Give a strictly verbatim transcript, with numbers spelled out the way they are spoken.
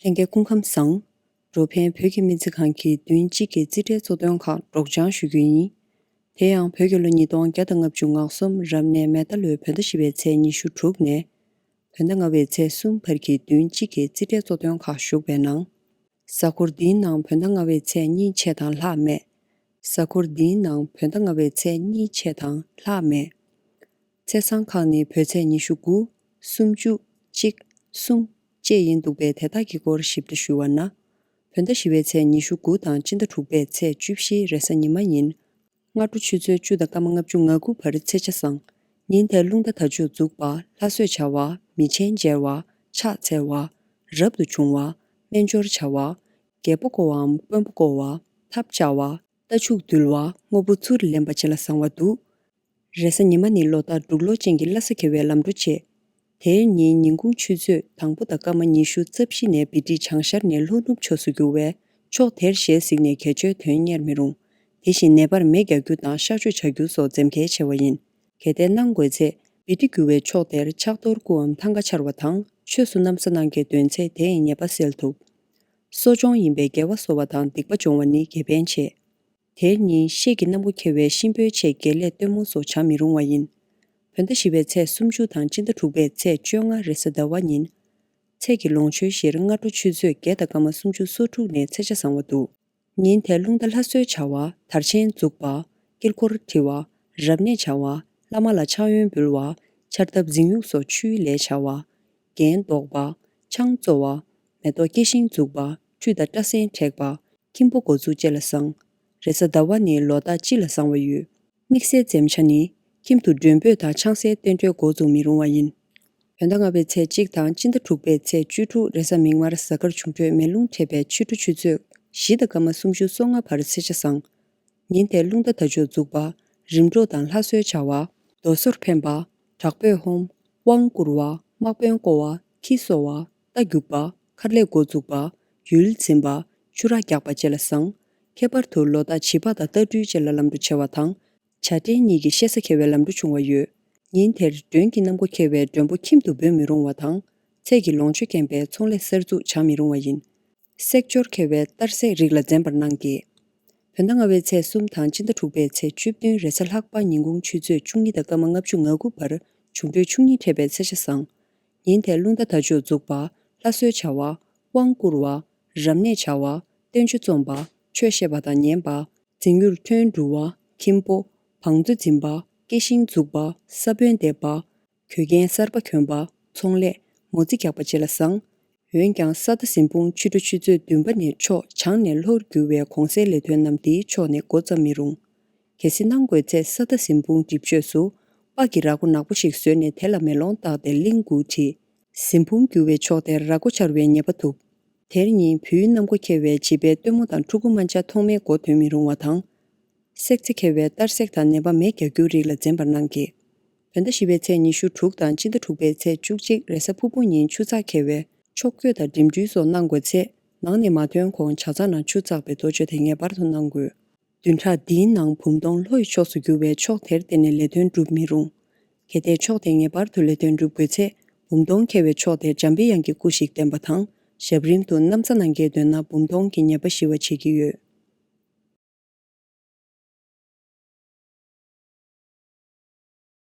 ལྷན་རྒྱས་སྐུ་ཁམས་བཟང་། འགྲོ་ཕན་བོད་ཀྱི་སྨན་རྩིས་ཁང་གི་བདུན་གཅིག་གི་རྩིས་ཁྲའི་གཙོ་དོན་ཁག་སྒྲོག་སྦྱང་ཞུ་རྒྱུ་ཡིན། དེ་ཡང་བོད་ཀྱི་ལོ་ཉིས་སྟོང་བརྒྱ་དང་ལྔ་བཅུ་ང་གསུམ་རབ་གནས་མེ་རྟ་ལོའི་བོད་ཟླ་བཞི་པའི་ཚེས་ཉི་ཤུ་དྲུག་ནས་བོད་ཟླ་ལྔ་པའི་ཚེས་གསུམ་བར་གྱི་བདུན་གཅིག་གི་རྩིས་ཁྲའི་གཙོ་དོན་ཁག་ཞུགས་པའི་ནང་། གཟའ་འཁོར་འདིའི་ནང་བོད་ཟླ་ལྔ་པའི་ཚེས་གཉིས་ཆད་དང་ལྷག་མེད། གཟའ་འཁོར་འདིའི་ནང་བོད་ཟླ་ལྔ་པའི་ཚེས་གཉིས་ཆད་དང་ལྷག་མེད། ཚེས་བཟང་ཁག་ནི་བོད་ཚེས་ཉི་ཤུ་དགུ། སུམ་ཅུ། གཅིག་གསུམ་བཅས་ཡིན་འདུག་པས། དེ་དག་གི་སྐོར་ཞིབ་ཕྲ་ཞུ་བ་ན། བོད་ཟླ་བཞི་པའི་ཚེས་ཉི་ཤུ་དགུ་དང་སྤྱི་ཟླ་དྲུག་པའི་ཚེས་བཅུ་བཞི་རེས་གཟའ་ཉི་མ་ཡིན། སྔ་དྲོ་ཆུ་ཚོད་བཅུ་དང་སྐར་མ་ལྔ་བཅུ་ང་དགུ་བར་ཚེས་ཆ་བཟང་། ཉིན་དེར་རླུང་རྟ་དར་ལྕོག་འཛུགས་པ། ལྷ་གསོལ་བྱ་བ། མི་ཆེན་མཇལ་བ། ཕྱག་འཚལ་བ། རབ་ཏུ་བྱུང་བ། སྨན་སྦྱོར་བྱ་བ། རྒད་པོ་བསྐོ་བའམ་དཔོན་པོ་བསྐོ་བ། ཐབ་བཅའ་བ། རྟ་ཕྱུགས་འདུལ་བ། དངོས་པོ་ཚུར་ལེན་པ་བཅས་ལ་བཟང་བ་འདུག་རེས་གཟའ་ཉི་མ་ནི་ལོ་རྟགས་འབྲུག་ལོ་ཅན་གྱི་བླ་གཟའ་གྱ་བའི་ལམ་འགྲོ་བྱེད། དེའི་ཉིན་ཉིན་གུང་ཆུ་ཚོད་དང་པོ་དང་སྐར་མ་ཉི་ཤུ་རྩ་བཞི་ནས་བི་ཏི་བྱང་ཤར་ནས་ལྷོ་ནུབ་ཕྱོགས་སུ་རྒྱུག་པས། ཕྱོགས་དེར་ཞལ་གཟིགས་ནས་གྱ་བྱོའི་དོན་གཉེར་མི་རུང་། དེ་བཞིན་ནད་པར་མེ་རྒྱག་རྒྱུ་དང་གཤག་བཅོས་བྱ་རྒྱུ་སོགས་འཛེམ་གལ་ཆེ་བ་ཡིན། གལ་ཏེ་གནང་དགོས་ཚེ། བི་ཏི་རྒྱུག་པའི་ཕྱོགས་དེར་ཕྱག་རྡོར་སྐུའམ་ཐང་ག་འཕྱར་བ་དང་ཆོས་སུ་ན་བཟའ་གནང་མཁན་འདོན་ཚེ་དེ་ཡི་ཉེས་པ་སེལ་ཐུབ། གསོ་སྦྱོང་ཡིན་པས་དགེ་བ་གསོ་བ་དང་སྡིག་པ་སྦྱོང་བ་ནི་དགེ་ཕན་ཆེ། དེར་ཉིན་ཤེལ་གྱི་སྣམ་སྒོ་འཁྱེར་བའི་གཤིན་པོའི་ཆེད་དགེ་ལས་སྟོན་མོ་སོགས་བྱ་མི་རུང་བ་ཡིན། བོད་ཟླ་བཞི་པའི་ཚེས་སུམ་ཅུ་དང་སྤྱི་ཟླ་དྲུག་པའི་ཚེས་བཅོ་ལྔ་རེས་གཟའ་ཟླ་བ་ཉིན། ཚེས་ཀྱི་ལོངས་སྤྱོད་བཞིར་སྔ་དྲོ་ཆུ་ཚོད་བརྒྱད་དང་སྐར་མ་སུམ་ཅུ་སོ་དྲུག་ནས་ཚེས་ཆ་བཟང་བ་འདུག་ཉིན་དེར་རླུང་རྟ་ལྷ་གསོལ་བྱ་བ། དར་ཆེན་འཛུགས་པ། དཀྱིལ་འཁོར་བྲི་བ། རབ་གནས་བྱ་བ། བླ་མ་ལ་ཕྱག་གཡོན་འབུལ་བ། ཆར་ཐབ་འཛིན་ཡུག་སོགས་ཆུའི་ལས་བྱ་བ། རྒྱན་འདོགས་པ། ཆང་བཙོ་བ། མེ་ཏོག་སྐྱེ་ཤིང་འཛུགས་པ། ཁྲུས་དང་སྐྲ་སེན་བྲེག་པ། ཁྱིམ་པོ་འགོ་འཛུགས་བཅས་ལ་བཟང་། རེས་གཟའ་ཟླ་བ་ནི་ལོ་རྟགས་སྤྱི་ལ་བཟང་བ་ཡོད། དམིགས་བསལ་འཛེམ་བྱ་ནི། ཁྱིམ་དུ་མགྲོན་འབོད་དང་ཆང་སའི་རྟེན་འབྲེལ་འགོ་འཛུགས་མི་རུང་བ་ཡིན། བོད་ཟླ་ལྔ་པའི་ཚེས་གཅིག་དང་སྤྱི་ཟླ་དྲུག་པའི་ཚེས་བཅུ་དྲུག་རེས་གཟའ་མིག་དམར་གཟའ་སྐར་འབྱུང་འཕྲོད་མེ་རླུང་འཕྲད་པའི་ཕྱི་དྲོ་ཆུ་ཚོད་བཞི་དང་སྐར་མ་སུམ་ཅུ་སོ་ལྔ་བར་ཚེས་ཆ་བཟང་། ཉིན་དེར་རླུང་རྟ་དར་ལྕོག་འཛུགས་པ། རིམ་གྲོ་དང་ལྷ་གསོལ་བྱ་བ། རྡོ་སོལ་འཕེན་པ། དྲག་པོས་ཧོམ། དབང་བསྐུར་བ། དམག་དཔོན་བསྐོ་བ། ཁྱི་གསོ་བ། རྟ་རྒྱུག་པ། མཁར་ལས་འགོ་འཛུགས་པ། ཡུལ་འཛིན་པ། ཆུ་རགས་རྒྱག་པ་བཅས་ལ་བཟང་། ཁྱད་པར་དུ་ལོ་རྟགས་བྱི་པ་དང་རྟ་སྦྲུལ་བཅས་ལ་ལམ་འགྲོ་ཆེ་བ་དང་། བྱ་སྤྲེལ་གཉིས་ཀྱི་ཤེ་ས་ཁེལ་བའི་ལམ་འགྲོ་ཆུང་བ་ཡོད། ཉིན་དེར་མགྲོན་གྱི་གནམ་སྒོ་ཁེལ་བའི་མགྲོན་པོ་ཁྱིམ་དུ་འབོད་མི་རུང་བ་དང་། ཚེས་ཀྱི་ལོངས་སྤྱོད་རྐྱེན་པས་ཚོང་ལས་གསར་འཛུགས་བྱ་མི་རུང་བ་ཡིན། བསྲེག་སྦྱོར་ཁེལ་བའི་གཏར་བསྲེག་རིགས་ལ་འཛེམ་པར་གནང་གི། བོད་ཟླ་ལྔ་པའི་ཚེས་གསུམ་དང་སྤྱི་ཟླ་དྲུག་པའི་ཚེས་བཅུ་བདུན་རེས་གཟའ་ལྷག་པ་ཉིན་གུང་ཆུ་ཚོད་བཅུ་གཉིས་དང་སྐར་མ་ལྔ་བཅུ་ང་དགུ་བར་འབྱུང་འཕྲོད་ཆུ་གཉིས་འཕྲད་པའི་ཚེས་ཆ་བཟང་། ཉིན་དེར་རླུང་རྟ་དར་ལྕོག་འཛུགས་པ། ལྷ་གསོལ་བྱ་བ། དབང་བསྐུར་བ། རབ་གནས་བྱ་བ། བསྟན་བཅོས་རྩོམ་པ། ཆོས་བཤད་པ་དང་ཉན་པ། འཛིན་ཡུལ་ཐོན་འགྲུལ་བ། ཁྱིམ་པོ། བང་མཛོད་འཛིན་པ། སྐྱེ་ཤིང་འཛུགས་པ། ས་བོན་འདེབས་པ། གོས་རྒྱན་གསར་པ་གྱོན་པ། ཚོང་ལས། མོ་རྩིས་རྒྱག་པ་བཅས་ལ་བཟང་། འོན་ཀྱང་ས་རྟ་ཟིན་ཕུང་ཕྱི་དྲོ་ཆུ་ཚོད་བདུན་པ་ནས་ཕྱོགས་བྱང་ནས་ལྷོར་རྒྱུ་བའི་གོང་གསལ་ལས་དོན་རྣམས་འདིའི་ཕྱོགས་ནས་འགོ་བརྩམ་མི་རུང་། གལ་སྲིད་གནང་དགོས་ཚེ་ས་རྟ་ཟིན་ཕུང་གྲིབ་བཅོས་སུ། སྤགས་ཀྱི་ར་སྒོ་ནག་པོ་ཞིག་བཟོས་ནས་དེ་ལ་མེ་ལོང་བཏགས་ཏེ་གླིང་དགུ་བྲིས། ཟིན་ཕུང་རྒྱུ་བའི་ཕྱོགས་དེར་ར་སྒོ་འཕྱར་བའི་ཉེས་པ་ཐུབ། དེར་ཉིན་བུའི་གནམ་སྒོ་ཁེལ་བའི་བྱིས་པའི་སྟོན་མོ་དང་ཕྲུ་གུ་དམར་འབྱར་ཐོག་མའི་མགོ་འདོན་མི་རུང་བ་དང་། བསྲེག་རྫས་ཁེལ་བའི་གཏར་བསྲེག་དང་ནད་པ་མེ་རྒྱག་རྒྱུའི་རིགས་ལ་འཛེམ་པར་གནང་གི། བོད་ཟླ་བཞི་པའི་ཚེས་ཉི་ཤུ་དྲུག་དང་སྤྱི་ཟླ་དྲུག་པའི་ཚེས་བཅུ་གཅིག་རེས་གཟའ་ཕུར་བུ་ཉིན་ཆུ་ཚགས་ཁེལ་བས་ཕྱོགས་བསྐྱོད་དང་འགྲིམ་འགྲུལ་སོགས་གནང་དགོས་ཚེ། ནང་ནས་མ་ཐོན་གོང་ཇ་ཚགས་ནང་ཆུ་ཚགས་པའི་དོ་བཅོས་དེ་ངེས་པར་དུ་གནང་དགོས། བདུན་ཕྲག་འདིའི་ནང་བུམ་སྟོང་ལྷོ་ཡི་ཕྱོགས་སུ་རྒྱུ་བའི་ཕྱོགས་དེར་བརྟེན་ནས་ལས་དོན་སྒྲུབ་མི་རུང་། གལ་ཏེ་ཕྱོགས་དེ་ངེས་པར་དུ་ལས་དོན་སྒྲུབ་དགོས་ཚེ། བུམ་སྟོང་ཁེལ་བའི་ཕྱོགས་དེར་འཇམ་པའི་དབྱངས་ཀྱི་སྐུ་ཞིག་བསྟན་པ་དང་། ཞབས་རིམ་དུ་ན་བཟའ་གནང་མཁན་འདོན་ན་བུམ་སྟོང་གི་ཉེས་པ་ཞི་བ་བྱེད་ཀྱི་ཡོད།